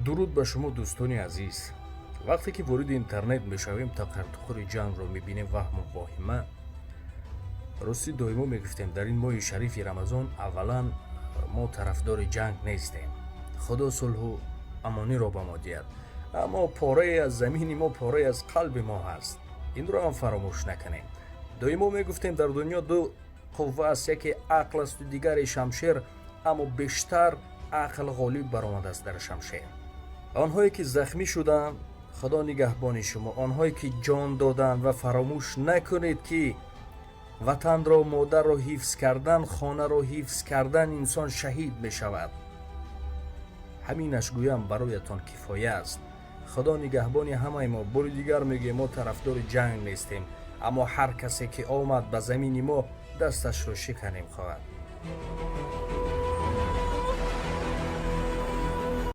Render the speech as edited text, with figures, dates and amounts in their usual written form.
Дуруд ба шумо, дӯстони азиз. Вақте ки вориди интернет мешавем, тақартуқури ҷангро мебинем, ваҳму воҳима. Ростӣ, доимо мегуфтем, дар ин моҳи шарифи Рамазон аввалан мо тарафдори ҷанг нестем, Худо сулҳу амониро ба мо диҳад, аммо порае аз замини мо, порае аз қалби мо ҳаст, инро ҳам фаромӯш накунем. Доимо мегуфтем, дар дунё ду қувва аст: яке ақл асту дигаре шамшер, аммо бештар ақл ғолиб баромадааст дар шамшер. Онҳое ки захмӣ шуданд, Худо нигаҳбони шумо, онҳое ки ҷон доданд. Ва фаромӯш накунед, ки ватанро, модарро ҳифз кардан, хонаро ҳифз кардан, инсон шаҳид мешавад. Ҳаминаш гӯям бароятон кифоя аст. Худо нигаҳбони ҳамаи мо. Бори дигар мегӯем, мо тарафдори ҷанг нестем, аммо ҳар касе ки омад ба замини мо, дасташро шиканем хоҳад.